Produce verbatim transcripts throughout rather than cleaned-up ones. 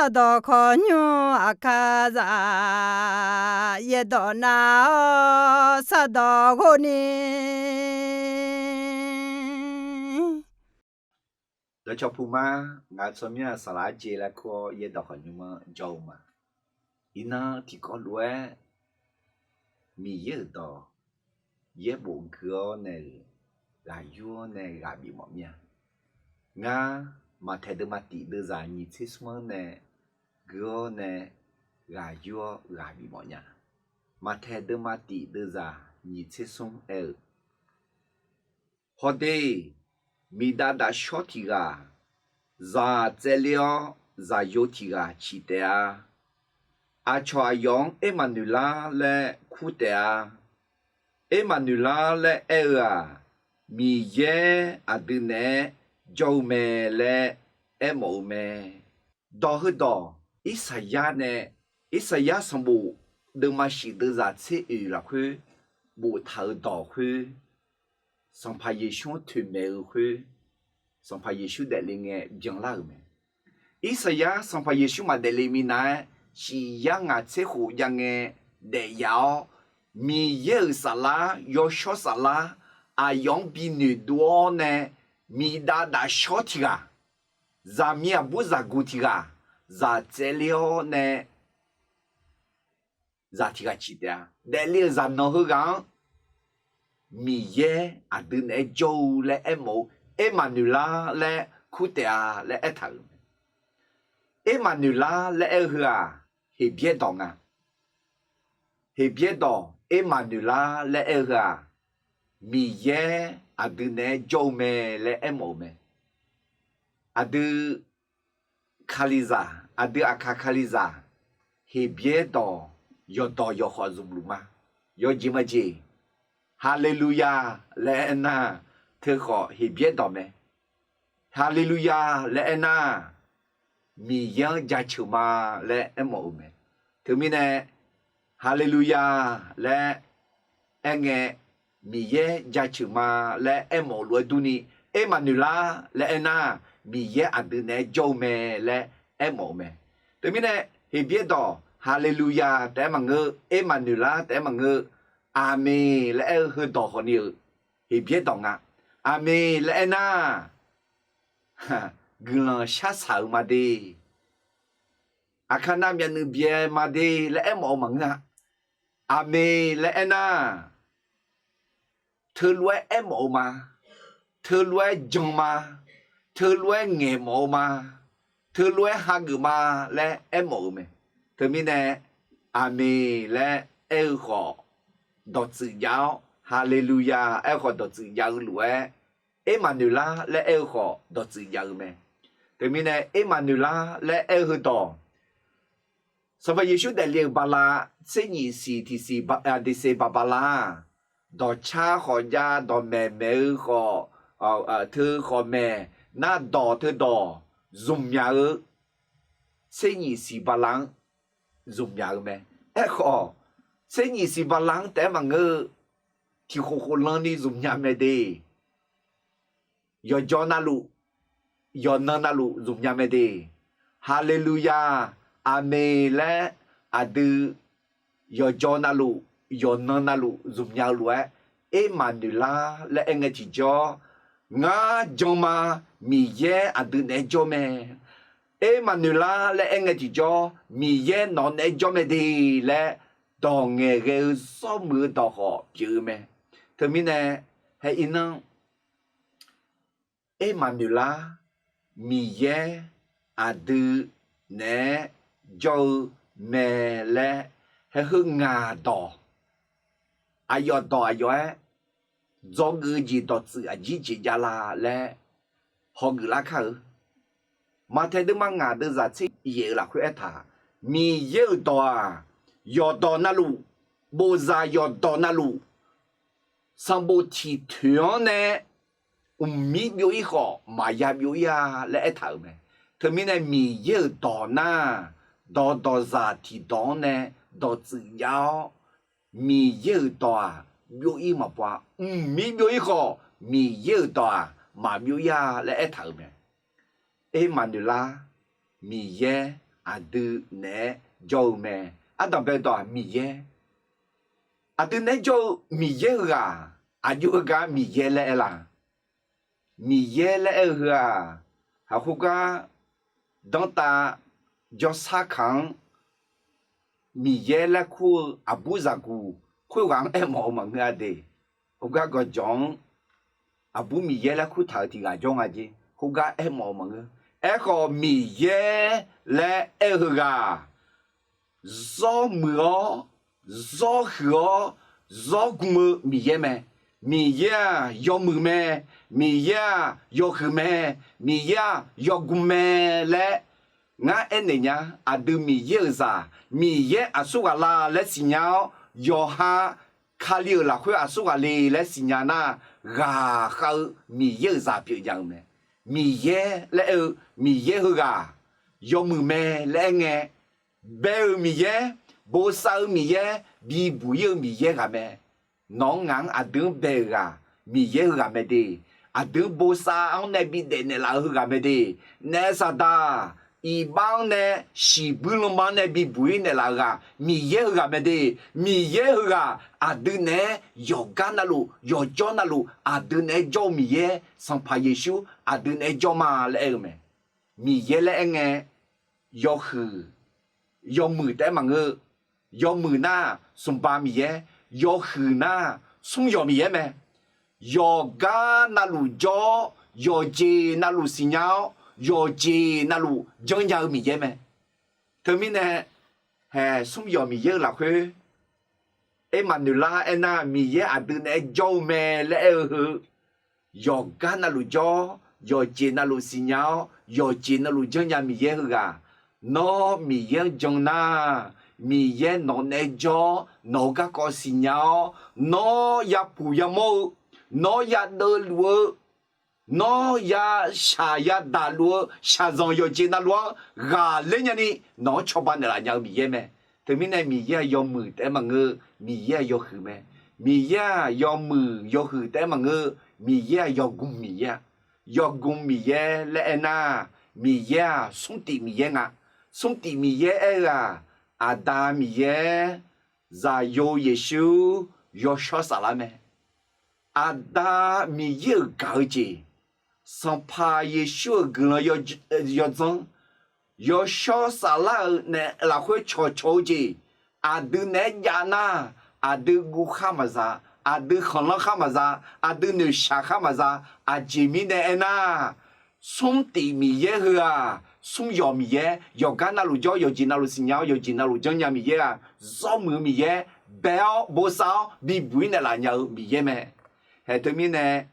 Sardawq khawqnymr aqkar zaq, yaerdawq nav-awr sardawq ghov ni. Dawqcawq puq ma, ngaq-euq tsawrmyanr-aq saqlaq-aer jeq laer kur-awr yaerdawq khawqnymr-anr jawr-eu ma. Iqnan tiqkawv lof-aer Miqyaer-euq dawq yaerbof gui-awr nae-euq ghaq yur-awr nae ghaq bifmawf mir-a. Ngar Maqtaeq deuvma tif deuvzaq nyiq tser smr-anr nae gui-awr nae ghaq yur-awr ghaq bifmawf nya. Maqtaeq deuvma tif deuvzaq nyiq tser smr aer-eu, Hawdeq, miqdav dafshawr tiq ghaq zaq tsaevler-awr zaqyo tiq ghaq ciq taef-a. Aqcawq aqyawf-anr Ermaqnoeqlar laer kur taef-a. Ermaqnoeqlar laer aer-eu-aq, Miqyaer aqdui naeq-aer jawr-eu mae laer aermawf-eu mae. Dawq heudawq Irsaqyar nae, Irsaqyar sanqbof deuvma shif deuvzaq tser oeq lafkhoer boftaq-euq dawq khoer, Sanqpaq Yeqsur-anr toeqmaeq-eu khoer, Sanqpaq Yeqsur daefle ngae byanlar-euq mae. Irsaqyar Sanqpaq Yeqsur maqdaef le minav-aer, shif yar ngaq tser khof jav ngae daef yaf-awr, Miqyaer-euq saflar, yawshawr saflar, aqyawf-anr bi noeqdov-awr nae, miqdav dafshawr tiq ghaq, zaqmiq aqbur zaqguq tiq ghaq, zaq tsaevler-awr nae zaq tiq ghaq ciq taef-a. Daefle-euq zaqnanq heughaq-anr Miqyaer aqdui naeq-aer jawr-eu laer aermawf-eu, Ermaqnoeqlar laer kur taef-a laer aertaq-euq mae. Ermaqnoeqlar laer aer-eu heu-aq, Heqbyaer dawq nga. Heqbyaer dawq Ermaqnoeqlar laer aer-eu heu-aq, Miqyaer aqdui naeq-aer jawr-eu mae laer aermawf-eu mae. Aqdui Kalizaq, aqdui Aqkaq Kalizaq, Heqbyaer dawq yawqdawq yawqkhawf zmqluf ma. Yawjeq majeq, Haleluya laer aernar, teu khawf Heqbyaer dawq mae. Haleluya laer aernar, Miqyaer-anr jaceuq ma laer aermawf-eu mae. Teumirnae, Haleluya laer aerngae, Miqyaer jaceuq ma laer aermawf-eu lof-aer durni, Ermaqnoeqlar laer aernar, Miqyaer aqdui naeq-aer jawr-eu mae laer aermawf-eu mae. Teumirnae, Heqbyaer dawq Haleluya taef-aer maqngeur, Ermaqnoeqlar taef-aer maqngeur, Aqmeq laer aer-eu heudawq khawfni-euq Heqbyaer dawq nga. Aqmeq laer aernar, guiqlanq sharsaq-euq ma de, aqkaqnav myavnuiv byae ma de laer aermawf-eu maqngeur-a. Aqmeq laer aernar, teulof-aer aermawf-eu ma, teulof-aer jan ma, teulof-aer ngaeqmawf-eu ma, teulof-aer hageuf ma laer aermawf-eu mae. Teumirnae, Aqmeq laer aer-eu khawf dawqtsuif jav-awr, Haleluya aer-eu khawf dawqtsuif jav-eu lof-aer, Ermaqnoeqlar laer aer-eu khawf dawqtsuif jav-eu mae. Teumirnae, Ermaqnoeqlar laer aer-eu heudawq, Sanqpaq Yeqsur daefle-euq bala, tser nyif siq tiq siq diqsiq baq bala, dawqcar khawf jav, dawqmaeq maeq-eu khawf, teu khawf maeq, nar dawq teu dawq zmqmyaq-eu, tser nyif siq bala-anr zmqmyaq-eu mae. Aerkhawf, tser nyif siq bala-anr taef-aer maqngeur-eu, tiq khof khof lanni zmqmyaq mae de. Yawqjawr navluf, yawqnan navluf zmqmyaq mae de. Haleluya, Aqmeq laer aqdui yawqjawr navluf, yawqnan navluf zmqmyaq-eu lof-aer, Ermaqnoeqlar laer aer ngae tiqjawr, ngar jan ma, Miqyaer aqdui naeq-aer jawr mae. Ermaqnoeqlar laer aer ngae tiqjawr, Miqyaer nawq naeq-aer jawr mae de laer, dawq ngaeqghae-eu zawrmuiq-eu dawq khawf pyeuf-eu mae. Teumirnae, haer irnan Ermaqnoeqlar, Miqyaer aqdui naeq-aer jawr-eu mae laer, haer heu ngaq dawq, aqyawf dawq aqyawf-aer dzawgeuf-eu jeq dawqtsuif aqjir jeq jav la laer hawgeuf lar kar-eu. Maqtaeq deuvma ngaq deuvzaq tser yaef-eu lafkhoer aertaq, Miqyaer-euq dawq-aq, yawqdawq navluf, bofzaq yawqdawq navluf, sanqbof tiq toeq-anr nae mqmir byov-ir khawf maqya byov-ir-a laer aertaq-euq mae. Teumirnae Miqyaer-euq dawq nar, dawqdawqzaq tiqdawq-anr nae dawqtsuif jav-awr, Miqyaer-euq dawq-aq, byov-ir maqbaw-a. Mqmir byov-ir khawf, Miqyaer-euq dawq-aq, maqbyov-ir-a laer aertaq-euq mae. Ermaqnoeqlar, Miqyaer aqdui naeq-aer jawr-eu mae. Ardanq bae-eu dawq-aq Miqyaer. Aqdui naeq-aer jawr-eu Miqyaer heughaq, aqjox heugar Miqyaer laer aer la? Miqyaer laer aer-eu heu-aq, haq khoergar danrtav jawrsar kaq-anr Miqyaer laer kur-eu aqbur zaqguq khoerghaq-anr aermawf-eu maqngeur-a de. Khoergar gawqjawq-anr aqbur Miqyaer laer kurtaq-euq tiq ghaq jawr nga jer. Khoergar aermawf-eu maqngeur. Aerkhawf Miqyaer laer aer-eu heughaq, zawr muiq-awr, zawr huiq-awr, zawr gm-eu Miqyaer mae. Miqyaer-aq yawmuiq mae. Miqyaer-aq yawhuiq mae. Miqyaer-aq yawgm mae laer ngar aernaeq nya. Aqdui Miqyaer-euq zaq, Miqyaer aqsur ghaq la laer siqnya-awr, yawqha Kali-euq lafkhoer aqsur ghaq le laer siqnya nar, ghaqkhav-eu Miqyaer-euq zaq pyeuf nya-eu mae. Miqyaer laer aer-eu Miqyaer heughaq yawmuiq mae laer aer ngae, bae-euq Miqyaer, bosav-eu Miqyaer, bibuq ir-eu Miqyaer ghaq mae. Nawq-anr ngaq-anr aqdui-anr bae-euq ghaq Miqyaer heughaq mae de. Aqdui-anr bosav-anr nae bidaef naeqlaf-eu heughaq mae de. Naef saqdaq iqbax-anr nae, shiqbuir lanma-anr nae bibuq ir naeqlaf-eu ghaq Miqyaer heughaq mae de. Miqyaer heughaq aqdui naeq-aer yawqgar navluf, yawqjawr navluf aqdui naeq-aer jawr-eu Miqyaer, Sanqpaq Yeqsur aqdui naeq-aer jawr ma laer aer-eu mae. Miqyaer laer aer ngae, yawhuiq, yawmuiq taef-aer maqngeur. Yawmuiq nar, smqba Miqyaer. Yawhuiq nar, smr yawq Miqyaer mae. Yawqgar navluf jawr-awr, yawqjeq navluf siqnya-awr, yawqjeq navluf janrnya-eu Miqyaer mae. Teumirnae, hae, smr yawq Miqyaer-euq lafkhoer Ermaqnoeqlar aernar, Miqyaer aqdui naeq-aer jawr-eu mae laer aer-eu heu, yawqgar navluf jawr, yawqjeq navluf siqnya-awr, yawqjeq navluf janrnya Miqyaer heughaq, nawr Miqyaer-anr jan nar, Miqyaer nawq naeq-aer jawr, nawq-euq garkawv siqnya-awr, nawr yapuq yamawr-eu, nawr yadeuvluf-eu, nawr yashaq yadaq luf-eu shaqzanq yawqjeq navluf-anr ghaqler nyani nawq-anr cawba naeqlaf nya-eu Miqyaer mae. Teumirnae Miqyaer-aq yawmuiq taef-aer maqngeur, Miqyaer-aq yawhuiq mae. Miqyaer-aq yawmuiq yawhuiq taef-aer maqngeur, Miqyaer-aq yawgm Miqyaer-a. Yawgm Miqyaer laer aernar, Miqyaer-aq smrtif Miqyaer nga. Smrtif Miqyaer aer-eu-aq, Aqda Miqyaer, Zaqyo Yeqsur, Yawshawr Saflar mae. Aqda Miqyaer-euq gaq-eu jeq, Sanqpaq Yeqsur-euq guiqlanq yawdzanr, Yawshawr Saflar-euq naef lafkhoer cawqcawq-eu jeq, aqdui naeq-aer jav nar, aqdui guv khar maqza, aqdui khanqlanr khar maqza, aqdui noeqshaq khar maqza. Aqjeq mirnae aernar, smrtif Miqyaer heu-aq, smr yawq Miqyaer, yawqgar navluf jawr, yawqjeq navluf siqnya-awr, yawqjeq navluf janrnya Miqyaer-aq, zawr muiq-eu Miqyaer, bae-awr bosav-awr bibuq ir naeqlaf nya-eu Miqyaer mae. Hae teumirnae,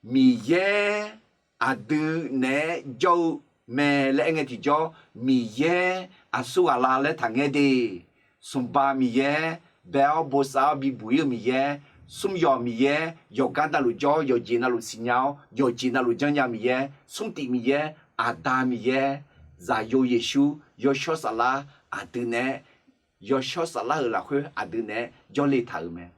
Miqyaer aqdui naeq-aer jawr-eu mae laer aer ngae tiqjawr, Miqyaer aqsur ghaq la laer taqngaer de. Smqba Miqyaer, bae-awr bosav-awr bibuq ir-eu Miqyaer, smr yawq Miqyaer, yawqgar navluf jawr, yawqjeq navluf siqnya-awr, yawqjeq navluf janrnya Miqyaer, smrtif Miqyaer, Aqda Miqyaer, Zaqyo Yeqsur, Yawshawr Saflar, aqdui naeq-aer, Yawshawr Saflar-euq lafkhoer aqdui naeq-aer jawrle taq-euq mae.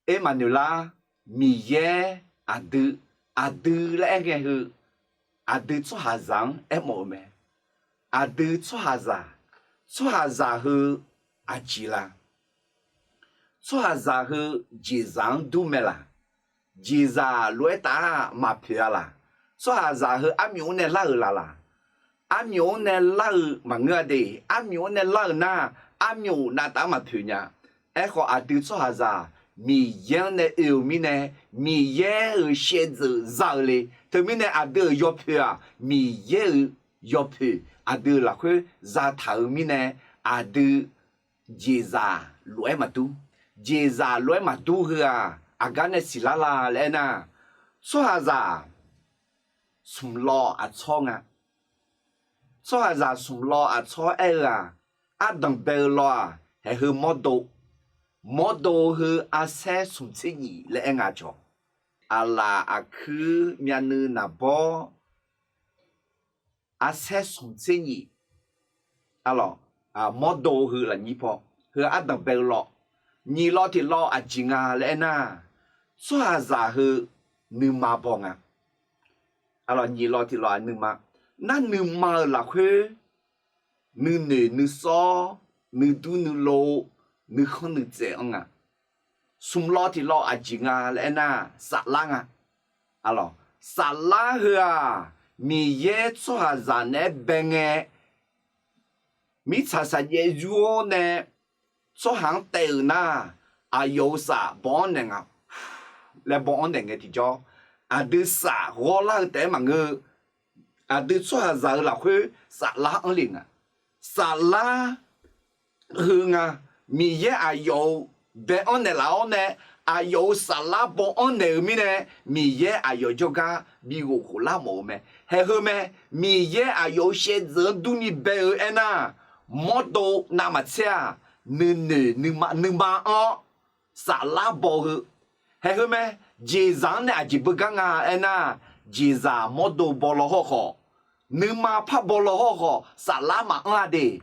Ermaqnoeqlar, Miqyaer aqdui, aqdui laer aer ngae heu, aqdui tsawrhaqzaq-anr aermawf-eu mae. Aqdui tsawrhaqzaq, tsawrhaqzaq heu aqjeq la? Tsawrhaqzaq heu jeqzaq-anr dur mae laq? Jeqzaq lof-aer taf-aq maqpoeq-a laq? Tsawrhaqzaq heu armyawf-anr nae lar-euq laf laq? Armyawf-anr nae lar-eu maqngeur-a de. Armyawf-anr nae lar-euq nar, armyawf navtaf-anr maqpoeq nya. Aerkhawf, aqdui tsawrhaqzaq Miqyaer-anr nae oe-euq mirnae, Miqyaer-euq shaevdzeuf za-eu le. Teumirnae aqdui-euq yawpoeq-aq, Miqyaer-euq yawpoeq aqdui-euq lafkhoer zataq-euq mirnae, aqdui jeqzaq lof-aer maqdur. Jeqzaq lof-aer maqdur heu-aq, aqgar nae siqlar la laer aernar, tsawrhaqzaq smq lawv aqtsawr nga. Tsawrhaqzaq smq lawv aqtsawr aer-eu-aq, ardanq bae-eu lawv-aq, haeq heu mawrdo, mawrdo heu arsaer smq tser nyif laer aer nga cawq. Aqlaf aqkuir myavnuiv naqbawr arsaer smq tser nyif, arlawq, mawrdo heu lafnyir paw, heu ardanq bae-eu lawv, nyiq lawv tiq lawv aqjeq nga laer aernar, tsawrhaqzaq heu nuima baw nga. Arlawq, nyiq lawv tiq lawv-aq nuima, nar nuima-euq lafkhoer nuinoeq nuisawr, nuidur nuilov, nuikhanr nuitsaev anr nga. Smq lawv tiq lawv aqjeq nga laer aernar, saflar nga. Alawq, saflar heu-aq, Miqyaer tsawrhaqzaq naeq-aer bae ngae, mirtsaq saqjaev yur-awr nae tsawrhaq-anr taev-euq nar, aqyawf-euq saf baw-anr naeq nga laer baw-anr naeq ngae tiqjawr, aqdui saf ghawrlar-eu taef-aer maqngeur-eu, aqdui tsawrhaqzaq-euq lafkhoer saflar anr le nga. Saflar heu nga, Miqyaer aqyawf-euq bae-anr naeqlaf-awr nae, aqyawf-euq saflar baw-anr naeq-eu mirnae, Miqyaer aqyawf jawrgar bi ghof khof lar mawf-eu mae. Haeq heu mae, Miqyaer aqyawf-euq shaevdzeuf-anr durni bae-eu aernar, mawrdo navmaqtser-aq, nuinoeq nuima anr-awr saflar baw-eu. Haeq heu mae, jeqzaq-anr nae aqjeq beugar nga aernar, jeqzaq mawrdo baw law hawrkhawf, nuima par baw law hawrkhawf, saflar maqanr-a de.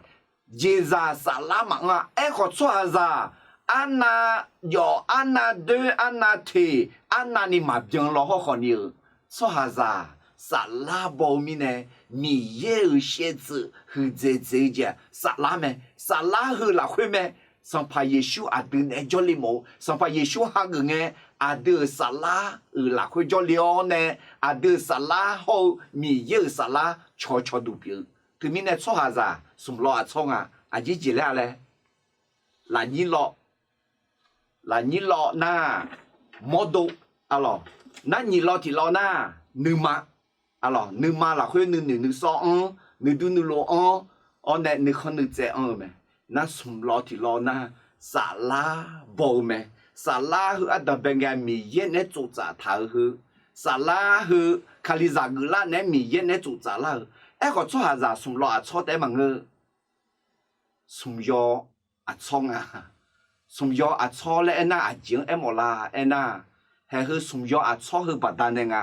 Jeqzaq saflar maqanr-a. Aerkhawf tsawrhaqzaq arnav jawf, arnav doer, arnav teq, arnavni maqbyan law hawrkhawf ni-euq, tsawrhaqzaq saflar baw-eu mirnae, Miqyaer-euq shaevdzeuf huiqdzaeq dzaeq-eu jeq-aq saflar mae. Saflar heu lafkhoer mae. Sanqpaq Yeqsur aqdui naeq-aer jawrle mawf-eu, Sanqpaq Yeqsur hageuf ngae, aqdui-euq saflar-euq lafkhoer jawrle-awr nae, aqdui-euq saflar hawr-eu Miqyaer-euq saflar cawqcawq duq pyeuf-eu. Teumirnae tsawrhaqzaq smq lawv aqtsawr nga. Aqjeq jeq laer-a laer, lafnyir lawv, lafnyir lawv nar mawrdo, alawq, narnyiq lawv tiq lawv nar nuima, alawq, nuima lafkhoer nuinoeq nuisawr anr, nuidur nuilov anr, awr nae nuikhanr nuitsaev anr-eu mae. Nar smq lawv tiq lawv nar saflar baw-eu mae. Saflar heu ardanq bae ngae Miqyaer naeq-aer tsoftsaf taq-eu heu, saflar heu Kalizaq geuflar naeq-aer Miqyaer naeq-aer tsoftsaf lar-eu. Aerkhawf tsawrhaqzaq smq lawv aqtsawr taef-aer maqngeur. Smq yaw aqtsawr nga. Smq yaw aqtsawr laer aernar aqjeq-anr aermawf la aernar, haeq heu smq yaw aqtsawr heu baqdanae nga.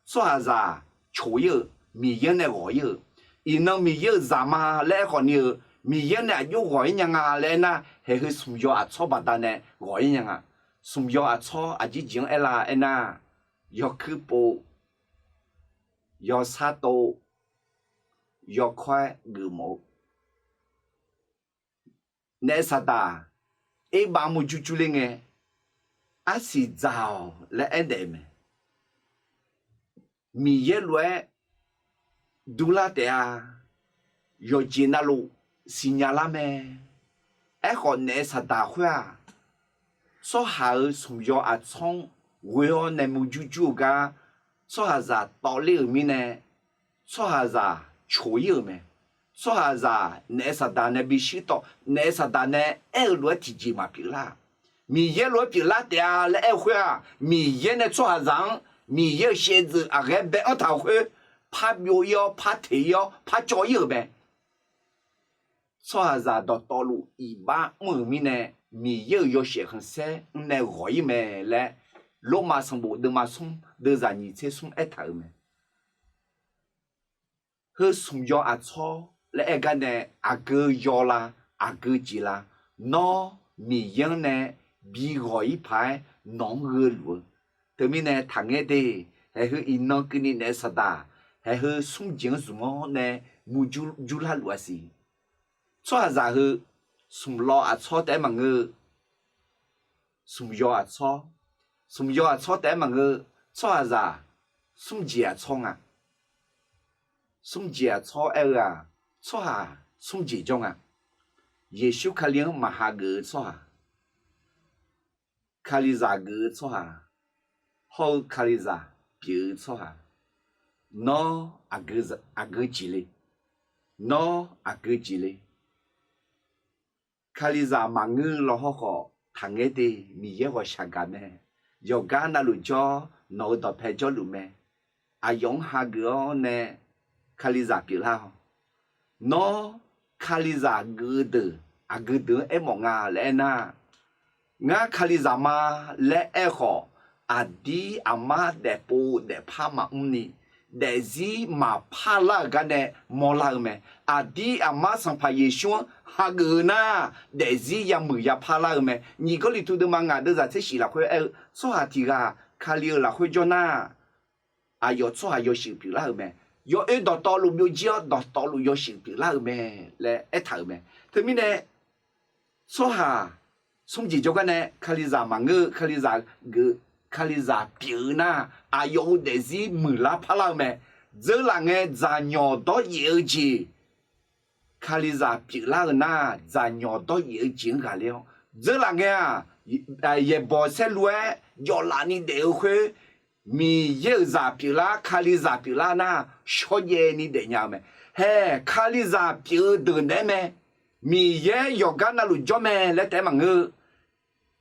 Tsawrhaqzaq coq ir-euq, Miqyaer nae ghawq ir-euq. Iqnan Miqyaer-euq zaqma laer aerkhawf ni-eu, Miqyaer nae aqjox ghawq ir nya nga laer aernar, haeq heu smq yaw aqtsawr baqdanae ghawq ir nya nga. Smq yaw aqtsawr aqjeq jeq-anr aer la aernar, yawkuir pov, yawsar tov, yawkawr-aer geufmawf-eu naef saqdaq erbav murjur jur ler ngae, arsiq dzaq-awq laer aernaeq-eu mae. Miqyaer lof-aer durlar taef-a. Yawqjeq navluf siqnya lar mae. Aerkhawf naef saqdaq khoer-aq, tsawrhaq-euq smq yaw aqtsawr-anr ghoe-awr nae murjur jur-eu gar tsawrhaqzaq tawvler-euq mirnae, tsawrhaqzaq coq ir-euq mae. Tsawrhaqzaq naef saqdaq nae bi shuir tawv, naef saqdaq nae aer-eu lof-aer tiqjeq maqpyeuf lar. Miqyaer lof-aer pyeuflar taef-a laer aer-eu khoer-aq, Miqyaer nae tsawrhaqzaq-anr Miqyaer-euq shaevdzeuf aqghae bae-anr taq-euq khoer, par byov ir-awr, par teq ir-awr, par cawv ir-euq mae. Tsawrhaqzaq dawqtawvluf iqbax mr-euq mirnae, Miqyaer-euq yawshaef khanqsaer-anr nae ghawq ir mae laer, Lormav sanqbof deuvma smr deuvzaq nyiq tser smr aertaq-euq mae. Heu smq yaw aqtsawr laer aer gar nae aqgeu yaw la, aqgeu jeq la, nawr Miqyaer-anr nae bi ghawq ir paq-aer nawq-anr gheuluf-eu. Teumirnae taqngaer de, haeq heu iqnan keuvni naef saqdaq, haeq heu smr jeq-anr zmq-awr nae murjur jurlar luf-a siq. Tsawrhaqzaq heu smq lawv aqtsawr taef-aer maqngeur-eu, smq yaw aqtsawr, smq yaw aqtsawr taef-aer maqngeur-eu, tsawrhaqzaq smr jeq aqtsawr nga. Smr jeq aqtsawr aer-eu-aq, tsawrhaq smr jeq jawr nga. Yeqsur Kali-anr maqhageuf-eu tsawrhaq, Kalizaq geuf-eu tsawrhaq, hawr-eu Kalizaq pyeuf-eu tsawrhaq, nawr aqgeu jeq le, nawr aqgeu jeq le. Kalizaq maqngeur-eu law hawrkhawf taqngaer de, Miqyaer ghawqshaq gaq mae. Yawqgar navluf jawr, nawq-euq dawqpae jawrluf mae. Aqyawf-anr hageuf-awr nae Kalizaq pyeuflar-awq. Nawr Kalizaq geuf-eu deuq aqgeu deuq-anr aermawf nga laer aernar, ngar Kalizaq ma laer aerkhawf, aqdir aqmar daefpov daefpar maqmr ni, daefzir maqpar lar-euq gar nae mawrlar-eu mae. Aqdir aqmar Sanqpaq Yeqsur-anr hageuf-eu nar, daefzir yamuiq yapar lar-eu mae. Nyiq Gawrliqtu deuvma ngaq deuvzaq tser shif lafkhoer aer-eu, tsawrhaq tiq ghaq Kali-euq lafkhoer jawr nar, aqyawf tsawrhaq yawshuif pyeuflar-euq mae. yawoer dawqtawvluf byovjir-awr dawqtawvluf yawshuif pyeuflar-euq mae laer aertaq-euq mae. Teumirnae tsawrhaq smr jeq jawrgar nae Kalizaq maqngeur-eu, Kalizaq geuf, Kalizaq pyeuf-eu nar, aqyawf-euq daefzir muiqlar parlar-eu mae. Dzeurlaf ngae dzaqnyawq dawryaef-eu jeq, Kalizaq pyeuflar-eu nar, dzaqnyawq dawryaef-eu jeq-anr ghaqler-awr, dzeurlaf ngae-aq, yaeqbawq saerlu-aer jawvlaf ni daef-eu khoer, Miqyaer-euq zaq pyeuflar, Kalizaq pyeuflar nar, shawrjaev ni daefnya-eu mae. Hae, Kalizaq pyeuf-eu deuq naeq-aer mae. Miqyaer yawqgar navluf jawr mae laer taef-aer maqngeur-eu,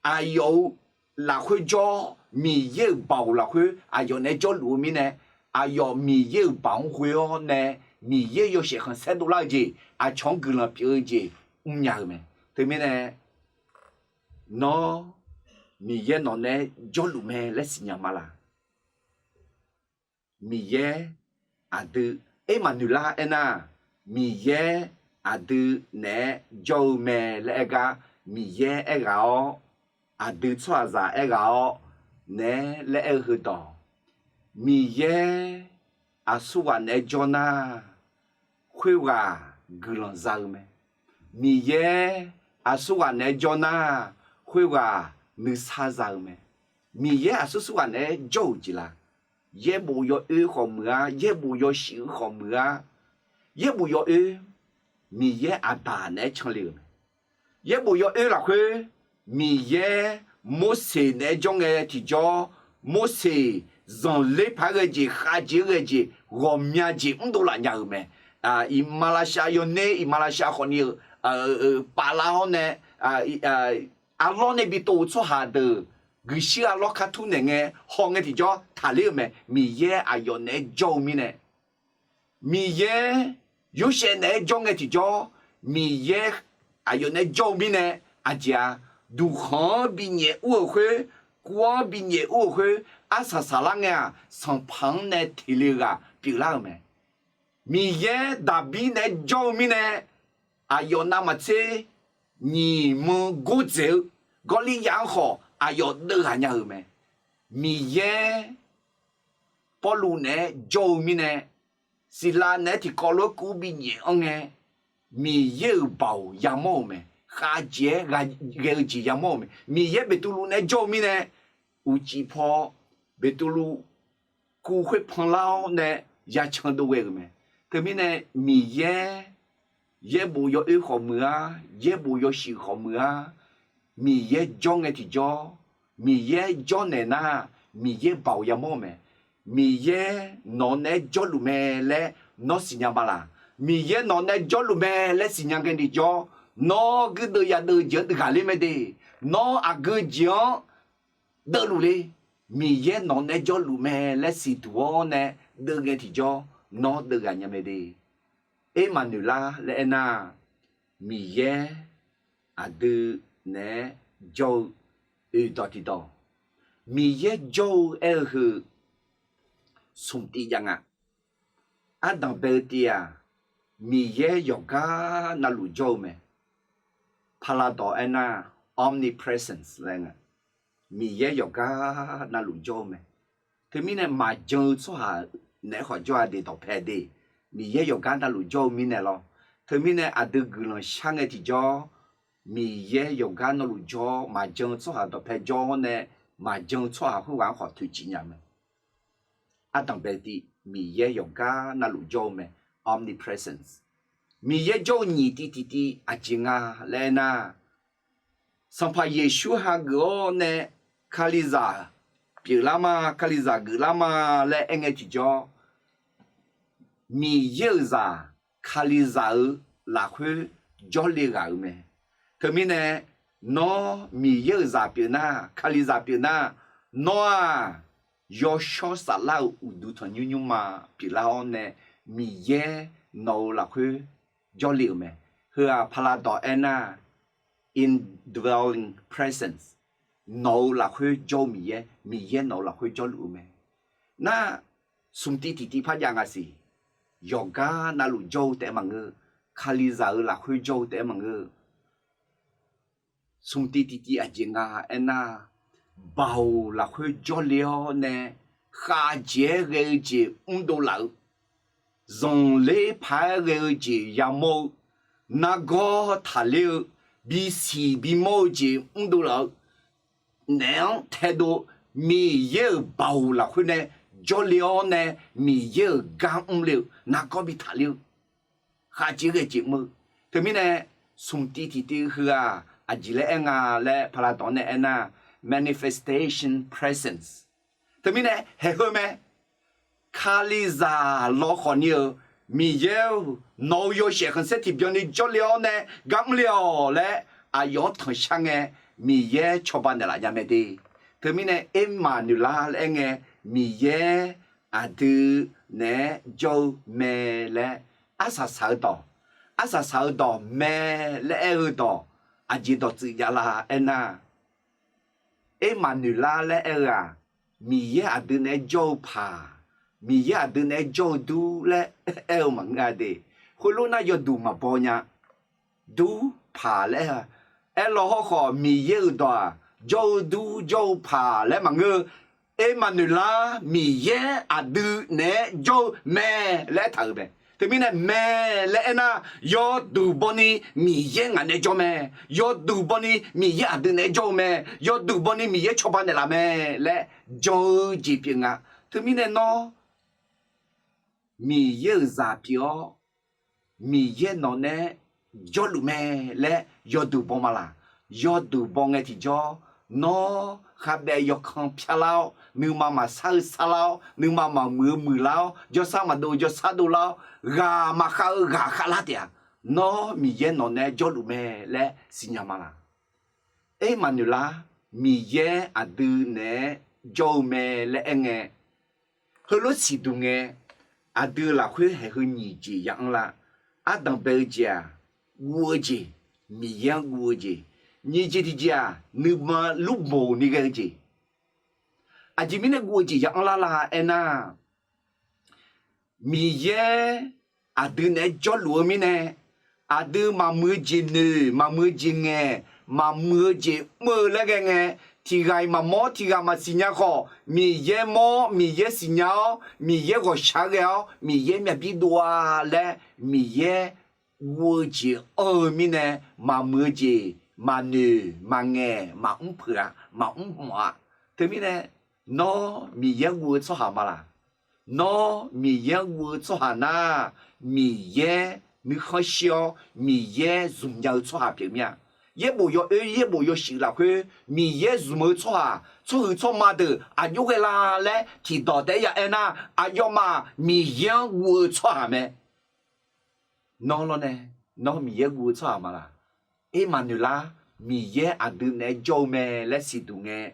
aqyawf-euq lafkhoer jawr-awr, Miqyaer-euq baoq lafkhoer aqyawf naeq-aer jawrluf-eu mirnae, aqyawf Miqyaer-euq baoq-anr ghoe-awr nae, Miqyaer yawshaef khanqsaer dovlar-eu jeq, aqcawq-anr guiqlanq pyeuf-eu jeq mrnya-eu mae. Teumirnae, nawr Miqyaer nawq naeq-aer jawrluf mae laer siqnya ma laq? Miqyaer aqdui, Ermaqnoeqlar aernar, Miqyaer aqdui naeq-aer jawr-eu mae laer aer gar, Miqyaer aerghaq-awr, aqdui tsawrhaqzaq aerghaq-awr naeq-aer laer aer-eu heudawq, Miqyaer aqsurghaq naeq-aer jawr nar, khoerghaq guiqlanq za-eu mae. Miqyaer aqsurghaq naeq-aer jawr nar, khoerghaq nuisar za-eu mae. Miqyaer aqsur surghaq naeq-aer jawr-euq jeq laq? Yaerbof yawoer khawf muiq-ar, yaerbof yawshuif-eu khawf muiq-ar. Yaerbof yawoer, Miqyaer Aqdaq naeq-aer canle-euq mae. Yaerbof yawoer lafkhoer, Miqyaer Morseq naeq-aer jawr ngae tiqjawr, Morseq zanqler paq-aer ghae jeq, khavjeq-aer ghae jeq, ghawqmya jeq mrdov laf nya-euq mae. Iqmalavshav yawner, iqmalavshav khawfni-eu paflar-awr nae, arlawr nae bi tov-eu tsawrhaq deuq guiqshuir arlawr kartur naeq ngae, haw ngae tiqjawr taqler-eu mae. Miqyaer aqyawf naeq-aer jawr-eu mirnae, Miqyaer Yorsaev naeq-aer jawr ngae tiqjawr, Miqyaer aqyawf naeq-aer jawr-eu mirnae, aqjeq-aq, duqkhanq-anr binyaef ur-euq khoer, kuv-anr binyaef ur-euq khoer, arsaq saqlar ngae-aq, Sanqpaq-anr nae teq le-eu ghaq pyeuflar-euq mae. Miqyaer Daqbir naeq-aer jawr-eu mirnae, aqyawf navmaqtser nyiq muiq gordzaeq-eu Gawrliryav-anr khawf aqyawf deuvghaq nya-euq mae. Miqyaer Pawrluv naeq-aer jawr-eu mirnae, Siqlav naeq-aer tiqkawv lof-aer kuv binyaef-anr ngae, Miqyaer-euq baoq yamawr-euq mae. Khavjeq-aer ghae-eu jeq yamawr-euq mae. Miqyaer Beqtuvluv naeq-aer jawr-eu mirnae, uqcif paw Beqtuvluv kuv khoer panlar-awr nae yacan dov ghae-euq mae. Teumirnae Miqyaer yaerbof yawoer khawf muiq-ar, yaerbof yawshuif khawf muiq-ar, Miqyaer jawr ngae tiqjawr, Miqyaer jawrnaeq nar, Miqyaer baoq yamawr-eu mae. Miqyaer nawq naeq-aer jawrluf mae laer nawr siqnya ma laq? Miqyaer nawq naeq-aer jawrluf mae laer siqnya ngae tiqjawr, nawr guirdeuv yadeuv jeq-anr ghaqler mae de. Nawr aqgeu jeq-anr deuvluf le. Miqyaer nawq naeq-aer jawrluf mae laer siqduq-awr nae deuv ngae tiqjawr, nawr deuvghaq nya mae de. Ermaqnoeqlar laer aernar, Miqyaer aqdui naeq-aer jawr-eu oeqdawq tiqdawq, Miqyaer jawr-eu aer-eu heu smq tiv jav nga. Ardanq bae-eu tiv-aq, Miqyaer yawqgar navluf jawr-eu mae. Paqlaqdawq aernar, omnipresence laer nga. Miqyaer yawqgar navluf jawr-eu mae. Teumirnae maqjan-eu tsawrhaq naeq-aer khawf jawr-a de, dawqpae de. Miqyaer yawqgar navluf jawr-eu mirnae lawr. Teumirnae aqdui guiqlanq shar ngae tiqjawr, Miqyaer yawqgar navluf jawr, maqjan-eu tsawrhaq dawqpae jawr-awr nae, maqjan-eu tsawrhaq khoerghaq-anr khawf toeqciv nya mae. Ardanq bae tiv, Miqyaer yawqgar navluf jawr-eu mae, omnipresence. Miqyaer jawr-eu nyiq tiv tiqtiv aqjeq nga laer aernar, Sanqpaq Yeqsur hageuf-awr nae Kalizaq pyeuflar ma, Kalizaq geuflar ma laer aer ngae tiqjawr, Miqyaer-euq zaq Kalizaq-euq lafkhoer jawrle ghaq-euq mae. Teumirnae, nawr Miqyaer-euq zaq pyeuf nar, Kalizaq pyeuf nar, nawr-aq, yawshawr saflar-euq uqduq tanqnymr nymrma pyeuflar-awr nae, Miqyaer nawq-euq lafkhoer jawrle-euq mae. Heu-aq, paqlaqdawq aernar, indwelling presence, nawq-euq lafkhoer jawr-eu Miqyaer, Miqyaer nawq-euq lafkhoer jawrluf-eu mae. Nar, smq tiv tiqtiv par jav nga siq. Yawqgar navluf jawr-eu taef-aer maqngeur, Kalizaq-euq lafkhoer jawr-eu taef-aer maqngeur. Smq tiv tiqtiv aqjeq nga aernar, baoq lafkhoer jawrle-awr nae khavjeq-aer ghae-eu jeq mrdov laf-eu, zanqler paq-aer ghae-eu jeq yamawr-eu, nargawr taqler-eu, bisiq bimawr-eu jeq mrdov laf-eu, naef-anr taedov, Miqyaer-euq baoq lafkhoer nae jawrle-awr nae, Miqyaer-euq gar mrle-eu, nargawr bi taqler-eu, khaqjeq ghae jeq mr-eu. Teumirnae, smqtiv tiqtiv heu-aq aqjeq laer aer nga laer paqladanq-anr nae aernar, manifestation presence. Teumirnae haeq heu mae. Kalizaq lawkhawf ni-euq Miqyaer-or, nawq-euq yawshaef khanqsaer tiqbyan ni jawrle-awr nae gar mrle-awq laer aqyawf-anr tanqshar ngae, Miqyaer cawba naeqlaf nya mae de. Teumirnae Ermaqnoeqlar laer aer ngae, Miqyaer aqdui naeq-aer jawr-eu mae laer arsaq saq-eu dawq, arsaq saq-eu dawq mae laer aer-eu dawq, aqjeq dawqtsuif javlar aernar, Ermaqnoeqlar laer aer-eu-aq, Miqyaer aqdui naeq-aer jawr-eu paq, Miqyaer aqdui naeq-aer jawr-eu dur laer aer-eu maqngeur-a de. Khoerlof nar yawduq maqbaw nya. Dur paq laer aer-a. Aerlaw hawrkhawf Miqyaer-euq dawq-aq, jawr-eu dur jawr-eu paq laer maqngeur-eu, Ermaqnoeqlar Miqyaer aqdui naeq-aer jawr-eu mae laer aertaq-euq mae. Teumirnae mae laer aernar, yawduq bawni Miqyaer ngaq naeq-aer jawr mae. Yawduq bawni Miqyaer aqdui naeq-aer jawr-eu mae. Yawduq bawni Miqyaer cawba naeqlaf mae laer jan-eu jeq pyeuf nga. Teumirnae nawr Miqyaer-euq zaq pyeuf-awr, Miqyaer nawq naeq-aer jawrluf mae laer yawduq baw ma laq? Yawduq baw ngae tiqjawr, nawr khavbaev yawkan pyar lar-awr, nuima maqsar-eu sar lar-awr, nuima maqmuiq-eu muiq lar-awr, jawrsar maqdov-eu jawrsar dov lar-awr, ghaq maqkhav-eu ghaq khav lar taef-a. Nawr Miqyaer nawq naeq-aer jawrluf mae laer siqnya ma laq? Ermaqnoeqlar, Miqyaer aqdui naeq-aer jawr-eu mae laer aer ngae, heulof siqduq ngae, aqdui lafkhoer haeq heu nyiq jeq ya anr lar. Ardanq bae-eu jeq-aq, guv-eu jeq, Miqyaer-anr guv-eu jeq. Nyiq jeq tiqjeq-aq, nuima lmrboq ni ghae-eu jeq. Aqjeq mirnae guv-eu jeq ya anr lar la aernar, Miqyaer aqdui naeq-aer jawrluf-eu mirnae, aqdui maqmuiq-eu jeq noeq, maqmuiq-eu jeq ngaeq, maqmuiq-eu jeq mr-eu laer ghae ngae, tiq ghaq-iq maqmawr, tiq ghaq maqsiq nya khawf, Miqyaer mawr, Miqyaer siqnya-awr, Miqyaer ghawqshaq-aer ghae-awr, Miqyaer myavbir dov-a laer, Miqyaer guv-eu jeq anr-eu mirnae, maqmuiq-eu jeq maqnoeq, maqngaeq, maqmr peuq-a, maqmr mawf-a. Teumirnae, nawr Miqyaer-anr guv-eu tsawrhaq ma laq? Nawr Miqyaer-anr guv-eu tsawrhaq nar, Miqyaer nuikhanr shir-awr, Miqyaer zmq nya-eu tsawrhaq pyeuf mir-a. Yaerbof yawoer yaerbof yawshuif lafkhoer Miqyaer zmq-eu tsawrhaq, tsawrhuiq tsawrma deuq aqjox ghae la laer tiqdawq taef-aer ya aer nar, aqyawfmaf Miqyaer-anr guv-eu tsawrhaq mae. Nawr lawrnae, nawr Miqyaer guv-eu tsawrhaq ma laq? Ermaqnoeqlar, Miqyaer aqdui naeq-aer jawr-eu mae laer siqduq ngae,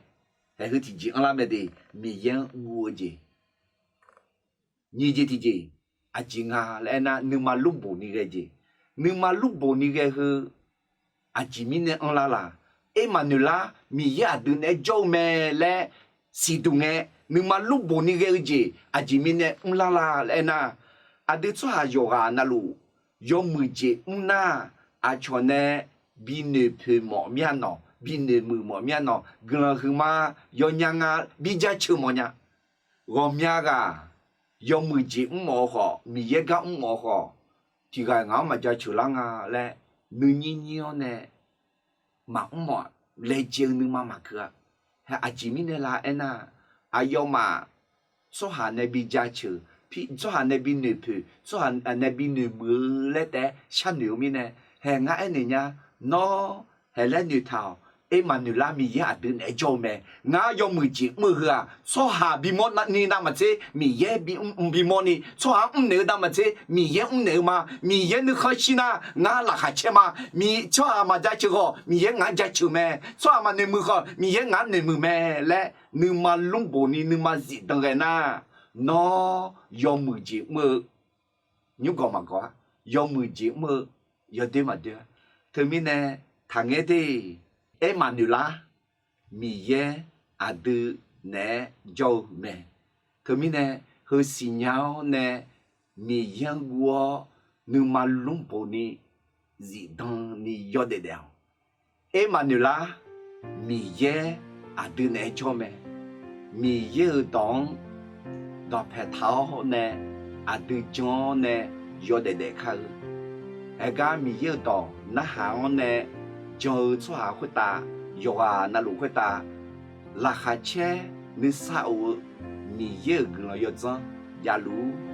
haeq heu tiqjeq anrlar mae de, Miqyaer-anr guv-eu jeq. Nyiq jeq tiqjeq, aqjeq nga laer aernar, nuima lmrboq ni ghae jeq. Nuima lmrboq ni ghae heu, aqjeq mirnae anrlar la? Ermaqnoeqlar, Miqyaer aqdui naeq-aer jawr-eu mae laer siqduq ngae, nuima lmrboq ni ghae-eu jeq aqjeq mirnae mrlar la laer aernar, aqdui tsawrhaq yawqghaq navluf yawmuiq jeq mr nar, aqcawq nae bi noeqpoeq mawf mir-a nawq, bi noeqmuiq mawf mir-a nawq, guiqlanq huiqma yawnya nga bi jaceuq mawfnya. Ghawqmya ghaq yawmuiq jeq mr mawf-eu khawf, Miqyaer gar mr mawf-eu khawf, tiq ghaq ngaq-anr maqjaceuq lar nga laer nuinyir nyir-awr nae maqmr mawf-a. Laejae-eu nuima maqkeuv-a. Aqjeq mirnae la aernar, aqyawfmaf tsawrhaq nae bi jaceuq, tsawrhaq nae bi noeqpoeq, tsawrhaq nae bi noeqmuiq-eu laer taef-aer sharnoeq-eu mirnae, haeq ngar aernaeq nya, nawr haeq laer noeqtaq-awq. Ermaqnoeqlar, Miqyaer aqdui naeq-aer jawr-eu mae. Ngar yawmuiq jeq mr-eu heu-aq, tsawrhaq bimawr ni navmaqtser Miqyaer bimr, bimawr ni, tsawrhaq-anr mrnaeq-eu navmaqtser Miqyaer mrnaeq-eu ma. Miqyaer nuikhanr shir nar, ngar laqkhaq caer ma. Tsawrhaq maqjaceuq khawf, Miqyaer ngaq-anr jaceuq mae. Tsawrhaq maqnoeqmuiq khawf, Miqyaer ngaq-anr noeqmuiq mae laer nuima lmrboq ni nuima zifdan ghae nar, nawr yawmuiq jeq mr-eu nymrgawq maqgawq-ar, yawmuiq jeq mr-eu yawdoer maqdoer-ar. Teumirnae taqngaer de, Ermaqnoeqlar, Miqyaer aqdui naeq-aer jawr-eu mae. Teumirnae heu siqnya-awr nae Miqyaer-anr guv-awr nuima lmrboq ni zifdan ni yawdaef daef-awq. Ermaqnoeqlar, Miqyaer aqdui naeq-aer jawr mae. Miqyaer-euq dawq-anr dawqpae taq-awr nae aqdui jan-awr nae yawdaef daef kar-eu. Aergar Miqyaer-euq dawq narhaq-anr nae jan-eu tsawrhaq khoertav, yawqghaq navluf khoertav laqkhaq caer nuisar of-eu Miqyaer-euq guiqlanq yawdzanr javluf-ur.